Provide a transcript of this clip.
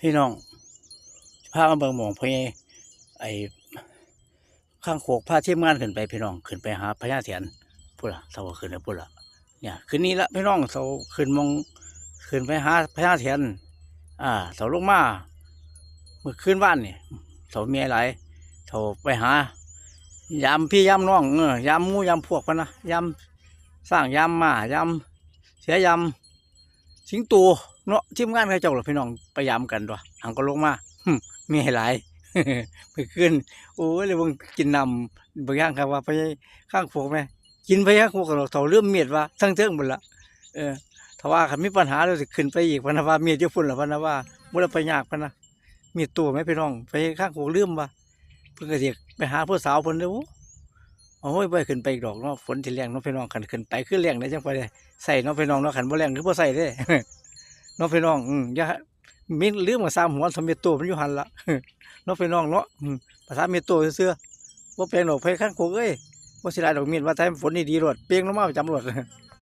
ພີ່ນ້ອງ ພາມາເບິ່ງໝ່ອງພໍ່ໃຫຍ່ ໄອ້ ຄາງໂຄກພາທີມງານຂຶ້ນໄປພີ່ນ້ອງ ຂຶ້ນໄປຫາພະຍາແຖນພຸ້ນລະ ເຂົາກໍຂຶ້ນໄປພຸ້ນລະ ເນຍ ຂຶ້ນນີ້ລະພີ່ນ້ອງ ເຂົາຂຶ້ນໝ່ອງ ຂຶ້ນໄປຫາພະຍາແຖນ ອ່າ ເຂົາລົງມາ ມື້ຄືນວານນີ້ ເຂົາເມື່ອຍຫຼາຍ ເຂົາໄປຫາ ຍາມພີ່ຍາມນ້ອງ ເອີ ຍາມໝູ່ຍາມພວກພຸ້ນນະ ຍາມຊ້າງ ຍາມມ້າ ຍາມເສືອ ຍາມ ສິງໂຕເນາະ ທີມງານເຂົາເຈົ້າລະພີ່ນ້ອງ ໄປຢາມກັນຕົວະ ຫັງກໍລົງມາ ເມື່ອຍຫຼາຍ ມື້ຄືນ ໂອ້ຍ ແລ້ວເບິ່ງກິນນ້ຳບັກຢ່າງຄັກວ່າ ໄປຄາງໂຄກແມ ກິນໄປຄາງໂຄກກັນດອກ ເຖົ້າລືມມີດວ່າ ທັງເທິງພຸ້ນລະ ເອີ ຖ້າວ່າຄັນມີບັນຫາແລ້ວຊິຂຶ້ນໄປອີກ ເພິ່ນວ່າມີດຢູ່ພຸ້ນລະ ເພິ່ນວ່າ ບໍ່ໄດ້ໄປຍາກ ເພິ່ນວ່າ ມີດໂຕ້ແມພີ່ນ້ອງ ໄປຄາງໂຄກລືມວ່າ ເພິ່ນກໍຊິໄປຫາຜູ້ສາວເພິ່ນເດ້ ໂອ້ຍ ບໍ່ໃຫ້ຂຶ້ນໄປອີກດອກເນາະ ຝົນຊິແລ້ງເນາະພີ່ນ້ອງ ຄັນຂຶ້ນໄປຄືແລ້ງເດ້ ຈັ່ງຄ່ອຍໄດ້ໃຊ້ເນາະພີ່ນ້ອງເນາະ ຄັນບໍ່ແລ້ງຄືບໍ່ໃຊ້ເດ້ ເນາະພີ່ນ້ອງ ເອີ ຢ່າມີດລືມກໍຊ່າງຫົວ ສຳເລັດໂຕມັນຢູ່ຫັ້ນລະ ເນາະພີ່ນ້ອງເນາະ ອືມ ພາສາມີດໂຕ້ຊື່ໆ ບໍ່ແປນດອກ ໄປຄາງໂຄກເອີຍ ບໍ່ເສຍດາຍດອກມີດ ວ່າແຕ່ຝົນດີໆໂລດ ເປ່ງລົງມາປະຈຳໂລດ